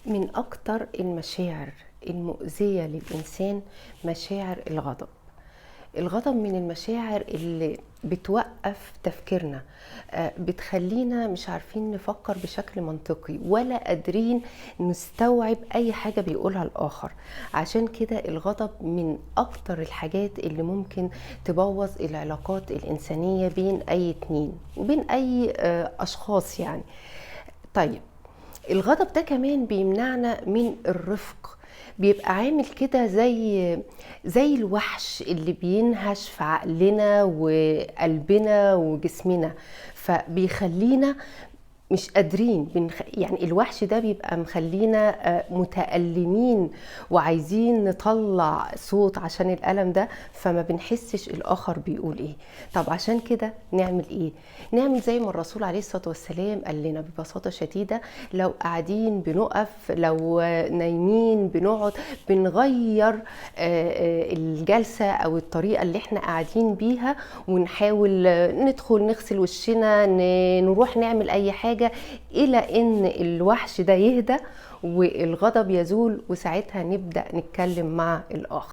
من أكتر المشاعر المؤذية للإنسان مشاعر الغضب. الغضب من المشاعر اللي بتوقف تفكيرنا، بتخلينا مش عارفين نفكر بشكل منطقي ولا قادرين نستوعب أي حاجة بيقولها الآخر. عشان كده الغضب من أكتر الحاجات اللي ممكن تبوظ العلاقات الإنسانية بين أي اتنين وبين أي أشخاص يعني. طيب الغضب ده كمان بيمنعنا من الرفق، بيبقى عامل كده زي الوحش اللي بينهش في عقلنا وقلبنا وجسمنا، فبيخلينا مش قادرين يعني الوحش ده بيبقى مخلينا متألمين وعايزين نطلع صوت عشان الألم ده، فما بنحسش الآخر بيقول إيه. طب عشان كده نعمل إيه؟ نعمل زي ما الرسول عليه الصلاة والسلام قال لنا ببساطة شديدة، لو قاعدين بنقف، لو نايمين بنقعد، بنغير الجلسة أو الطريقة اللي احنا قاعدين بيها، ونحاول ندخل نغسل وشنا، نروح نعمل أي حاجة إلى إن الوحش ده يهدى والغضب يزول، وساعتها نبدأ نتكلم مع الآخر.